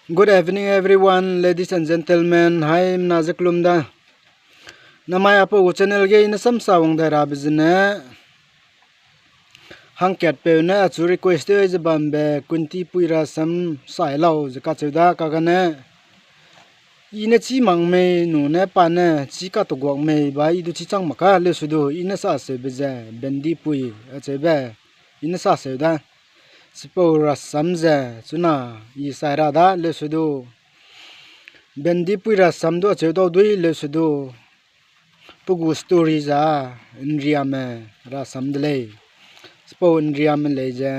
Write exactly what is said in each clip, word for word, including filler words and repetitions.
Good evening, everyone, ladies and gentlemen. Haimena ze kelum da. Namai apau gu channel ge i ne samsa wang dai rabe zene, hangkatpeu ne achu request tew ze bambe Kuntipui rasam sai lau ze kacheu da kagane, i ne chî mak mei nune pa ne chî katuguak mei ba i du chî chang mak ka leusedu i ne saseube ze Bendipui acheube i ne saseu da. Chipau rasam ze chuna i sai ra da leusedu, Bendipui rasam du acheu dau dui leusedu, pe gu story za ’Nriame rasam de lei. Chipau ’Nriame lei ze,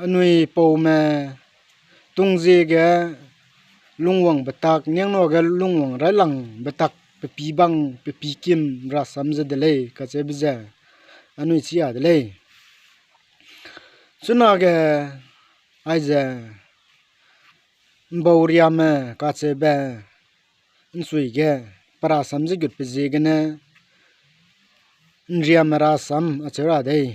anui paume tungzie ge lungwang betak, niangnua ge lungwang railangbe tak, pe pî bang, pe pî kim rasam ze de lei kacheube ze anui chî a de lei. Chunage aize ’Mbauriame kacheube ’nchui ge pe rasam ze gutbe ziegene ’Nriame rasam acheu ra dei.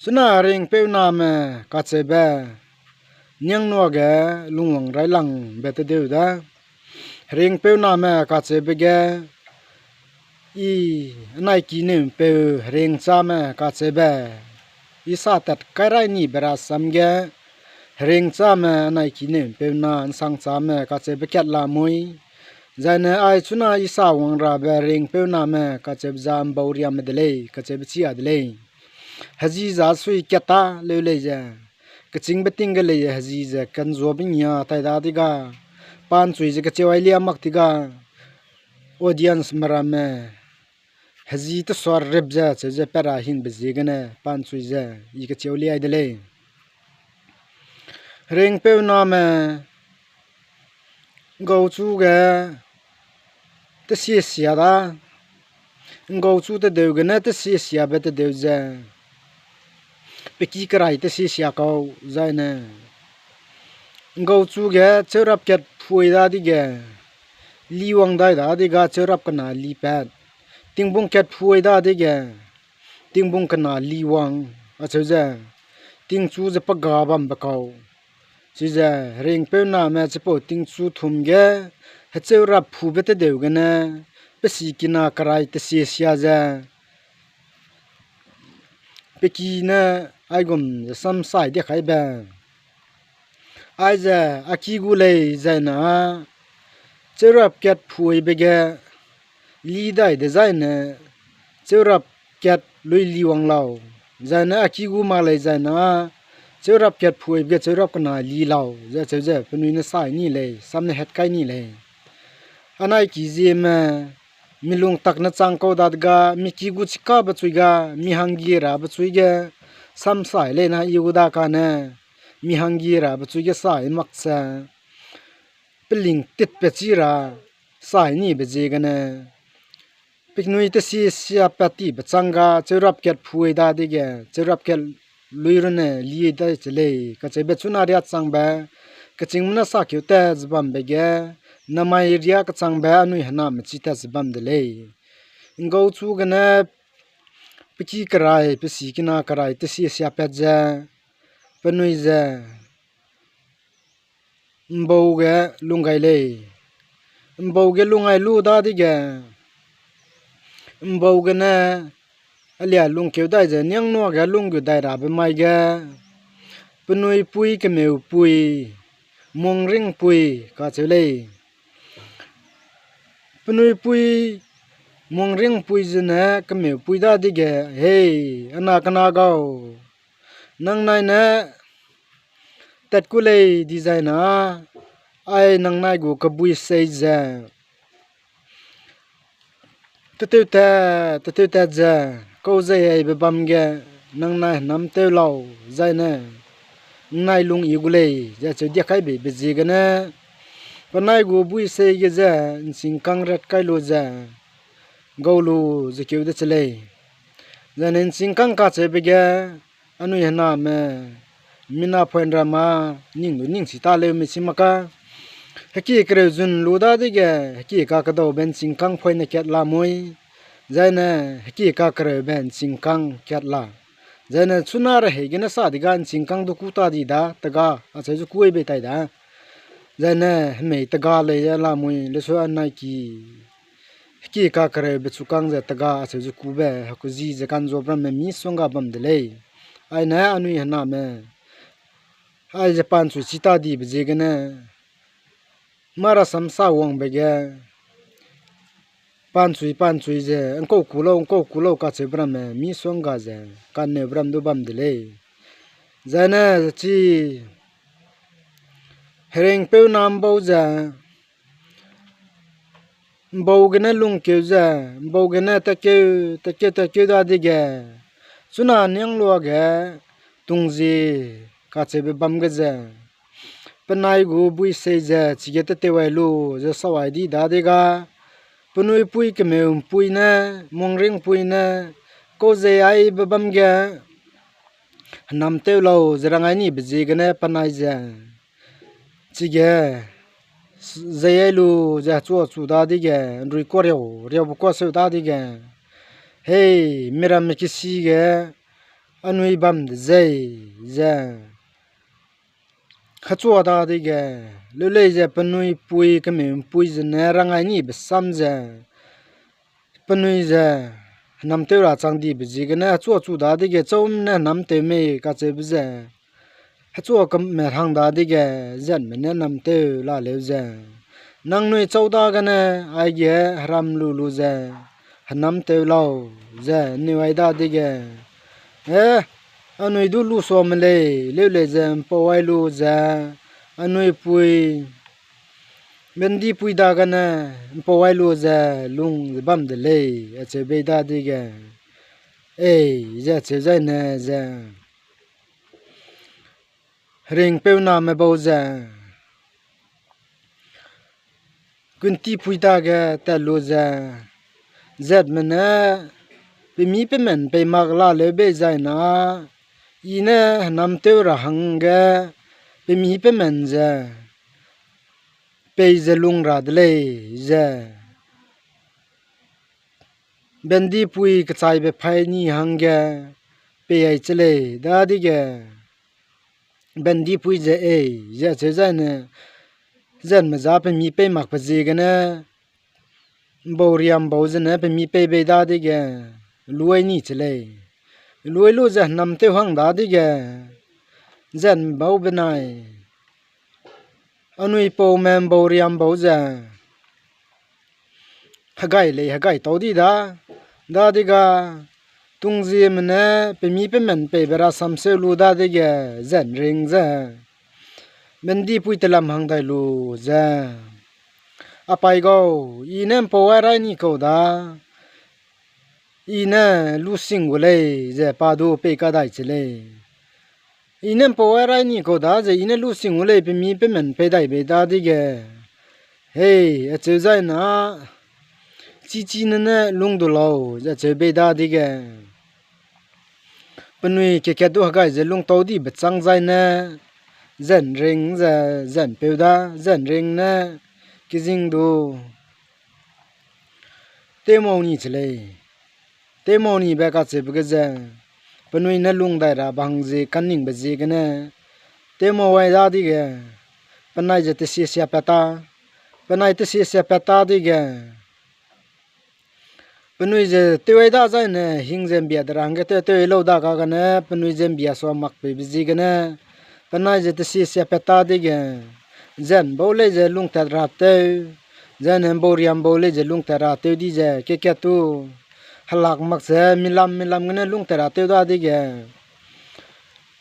Chuna Heringpeuname kacheube niangnua ge lungwang railangbe tedeu da. Heringpeuname kacheube ge i anai kineu'mpeu Heringchame kacheube, i sa tat kai rai nibe rasam ge, Heringchame anai kineu'mpeu na ’Nsangchame kacheube kat la mui. Zaine ai chuna i sa wang rabe Heringpeuname kacheube za ’Mbauriame de lei kacheube chî a de lei. Hezi za sui kat ta leu lei ze, kechîngbe ting ge lei ze hezi ze kanzuabe ngia tai dadege, pa ’nchui ze kacheu ai lia mak ti ga, audience me ramme hezi tesua rip ze cheu ze pat ra hingbe ziegene pa ’nchui ze i kacheu liai de lei. Heringpeuname ’ngauchu ge tesie sia da, ’ngauchu tedeu gene tesie siabe tedeu ze pe ki kerai tesie sia kau zaine, ’ngauchu ge cheurap kat phui dadege, li wang dai dadege cheurap kena li pat, tingbung kat phui dadege, tingbung kena li wang, acheu ze, tingchu ze pe ga bambe kau. Chize Heringpeuname chipau tingchu thum ge, hecheurap phube tedeu gene, pe sikina kerai tesie sia ze, pe ki ne aigum ze samsai di kaibe. Aize a ki gu lei zaine, cheurap kat phuibe ge, li dai dezaine, cheurap kat lui li wang lau. Zaine a ki gu mak lei zaine, cheurap kat phuibe ge cheurap kena li lau ze cheu ze penui ne sai ni lei, sam ne het kai ni lei. Anai ki zieme, mi lung tak ne chang kau dadege, mi ki gu chikabe chui ga, mi hangge rabe chui ge, samsai lei na i gu da kane, mi hangge rabe chui ge sai mak ze, peling titbe chi ra sai nibe ziegene, penui tesie sia pat tibe chang ga, cheurap kat phui dadege, cheurap kat lui runne li dai che lei kacheube chuna riâ changbe, kechîngme ne sakeu tat ze bambe ge, namai riâ kechangbe anui hename chi tat ze bam de lei. ’Ngauchu gene, pe ki kerai, pe sikina kerai tesie sia pat ze, penui ze, ’mbau ge lung gai lei. ’Mbau ge lung gai lu dadege, ’mbau gene, alia lungkeu dai ze niangnua ge lunggu dai rabe mai ge, penui pui kemeupui, mungringpui kacheu lei. Penui pui, mungringpui zene kemeupui dadege, hei, ana kena gau. Nangnai ne tat ku lei dizai na, ai nangnai gu kebui sei ze, teteu tat, teteu tat ze, kau zei aibe bam ge, nangnai henam tew lau, zai ne, nangnai lung i gu lei ze cheu dia kai beibe ziegene, penai gu bui sei ge ze, ’nchingkâng rat kai lu ze, gau lu ze keu de che lei. Zai ne ’nchingkâng kacheube ge, anui hename, mina point ra ma, ning du ning chi ta leu me chi mak ka. Heki kereu zun lu dadege, heki kakedaube ’nchingkâng poine kat la mui, zaine heki kakereube ’nchingkâng kat la. Zaine chuna rehei gene sa di ga ’nchingkâng du kû ta di da, tega acheu ze kuai bei tai da. Zaine hemei tega lei ze la mui, lesu anai ki heki kakereube chukâng ze tega acheu ze kube, hekuji ze ka'nzuabe ramme misongga bam de lei. Aine anui hename, aize panchui chi ta dibe ziegene, mâ rasam sa wangbe ge, panchui panchui ze, ’ngkau ku lau, ’ngkau ku lau kacheube ramme misongga ze, ka'nneube ram du bam de lei. Zaine chi, heringpeu na ’mbau ze, ’mbau gene lungkeu ze, ’mbau gene tatkeu, tatkeu, tatkeu dadege, chuna niangluage, tungzie kacheube bam ge ze, penai gu buisei ze chige teteu ai lu ze sâu ai di dadege, penui pui kemeu ’mpui ne, mungring ’mpui ne, kau zei aibe bam ge, hênam tew lau ze rang ai nibe ziegene penai ze, chige, s-, zei ai lu ze hechua chu dadege, ’nrui kuâ riau, riaube kuâ seu dadege, hei, miramme kesi ge, anui bam de zei, ze, hechua dadege, leu lei ze penui pui kemeu ’mpui zene rang ai nibe sam ze, penui ze, hênam tew ra chang dibe ziegene hechua chu dadege chaume ne hênam tew mei kacheube ze, hechua kame hang dadege, Zeme ne hênam tew la leu ze, nangnui chau dagene, aige heram lu lu ze, hênam tew lau, ze ’nneu ai dadege, e, anui du lu suame lei, leu lei ze ’mpau ai lu ze, anui pui, bendipui dagene, ’mpau ai lu ze, lung ze bam de lei, acheu bei dadege, ei, ze acheu zaine ze, heringpeu name bau ze, kuntipui dage tat lu ze, Zeme ne, pemi pemen pei mak la leu bei zaina, I ne hênam tew ra hangge, pemi pemen ze, pei ze lung ra de lei, ze, bendipui kechaibe paî ni hangge, pei ai che lei, dadege, bendipui ze ei, ze acheu zaine, Zeme za pemi pei makbe ziegene, ’mbau riambau zene pemi pei bei dadege, luai ni che lei. Luai lu ze hênam tew hang dadege, Zembau benai, anui paume ’mbau riambau ze, hegai lei hegai tau di da, dadege, tungzieme ne, pemi pemen peibe rasam seu lu dadege, Zenring ze, bendipui telam hang dai lu ze, a paî gau, I ne ’mpau ai rai ni kau da, I ne lu sing gu lei, ze pa du pei kadai che lei. I ne ’mpau ai rai ni kau da, ze I ne lu sing gu lei, pemi pemen pei dai bei dadege, hei, acheu zaina, chichi ne ne lung du lau, ze acheu bei dadege, penui kekat du hegai ze lungtau dibe châng zaine, Zenring ze, Zenpeu da, Zenring ne, kezing du, tewmau ni che lei. Tewmau nibe kacheube ge ze, penui ne lung dai ra bang zie ka'nningbe ziegene, tewmau ai dadege, penai ze tesie sia pat ta, penai tesie sia pat ta dege, penui ze tew ai da zaine hing ze ’mbia de ra hangge tew tew lau da kagene, penui ze ’mbia sua mak peibe ziegene, penai ze tesie sia pat ta dege, Zenbau lei ze lungtat ra tew, zaine ’mbau riambau lei ze lungtat ra tew di ze, kekat tu, helak mak ze, milam milam gene lungtat ra tew dadege,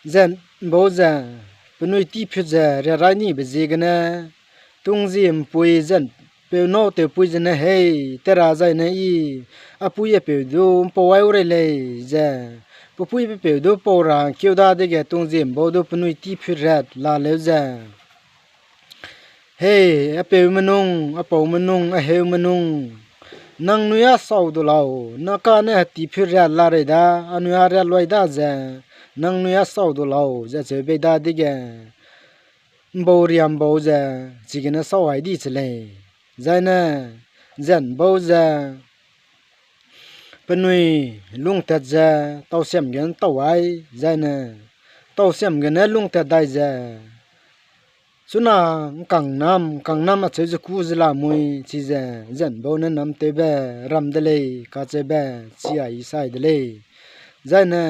Zenbau ze, penui tî phut ze, riarai nibe ziegene, tungzie ’mpui Zenpeu nâu tewpui zene hei, tera zaine I, a pui a peu du ’mpau ai u rei lei ze, pe pui pe peu du pau ra keu dadege tungzie ’mbau du penui tî phut rat la leu ze, hei, a peume nung, a paume nung, a heume nung, nangnui â sau du lau, na kane hetî phut rat la rei da, anui â rat luai da ze, nangnui â sau du lau, ze acheu bei dadege, ’mbau riambau ze chigene sâu ai di che lei. Zaine zenbau ze penui lungtat ze tausiam gene tau ai, zaine tausiam gene lungtat dai ze, chuna ’ngkangnam, ’ngkangnam acheu ze kû ze lamui, chize zenbau ne namtewbe ram de lei, kacheube chi ai sai de lei. Zaine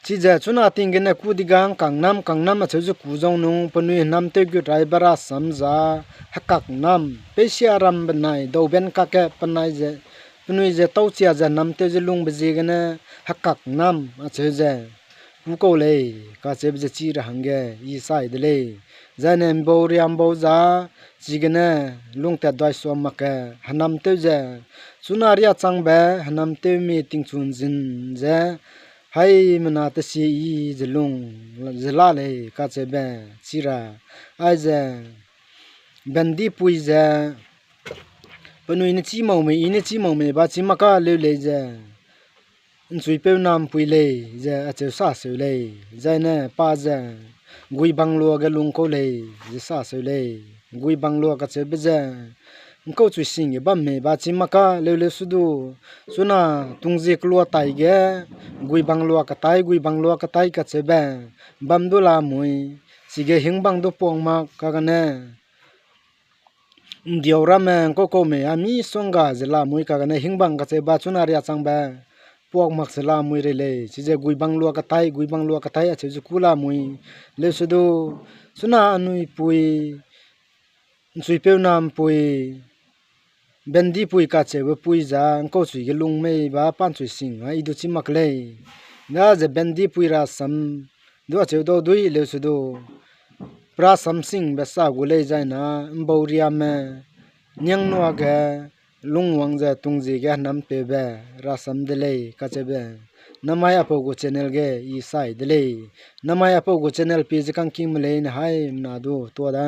chize chuna ting gene kû diga ’ngkangnam, ’ngkangnam acheu ze kû zau nung penui hênamtew gut rai be rasam za hekaknam, peisia ram benai dauben kakge penai ze, penui ze tauchia ze hênamtew ze lungbe ziegene hekaknam acheu ze kû kau lei, kacheube ze chi ra hangge i sai de lei. Zaine ’mbau riambau za chigene lungtat dai suam makge hênamtew ze, chuna riâ changbe hênamtewme tingchun zin ze, haimena tesie i ze lung ze la lei, kacheube chi ra. Aize bendipui ze penui ne chî mau mei, i ne chî mau mei ba chî maka leu lei ze, ’nchuipeu nampui lei ze acheu sa seu lei. Zaine pa ze guibang luage lung kau lei ze sa seu lei. Guibang lua kacheube ze ’ngkauchui sing ge bam mei ba chî maka leu leu su du, chuna tungzie kelua tai ge guibang lua katai, guibang lua katai kacheube bam du lamui, chige hingbang du puak mak kagene ’ndiau ramme ’ngkau kau mei a misongga ze lamui kagene hingbang kacheu ba chuna riâ changbe puak mak ze lamui rei lei. Chize guibang lua katai, guibang lua katai acheu ze kû lamui leu se du, chuna anuipui, ’nchuipeu nampui, bendipui kacheube pui za ’ngkauchui ge lung mei ba pa ’nchui sing a i du chî mak lei. Daze bendipui rasam du acheu dau dui leu se du, pe rasam singbe sa gu lei zaina, ’mbau riame, niangnuage, lungwang ze tungzie ge hênamtewbe rasam de lei kacheube, namai apau gu channel ge i sai de lei. Namai apau gu channel pie ze kangkingme leine haimena du tua da.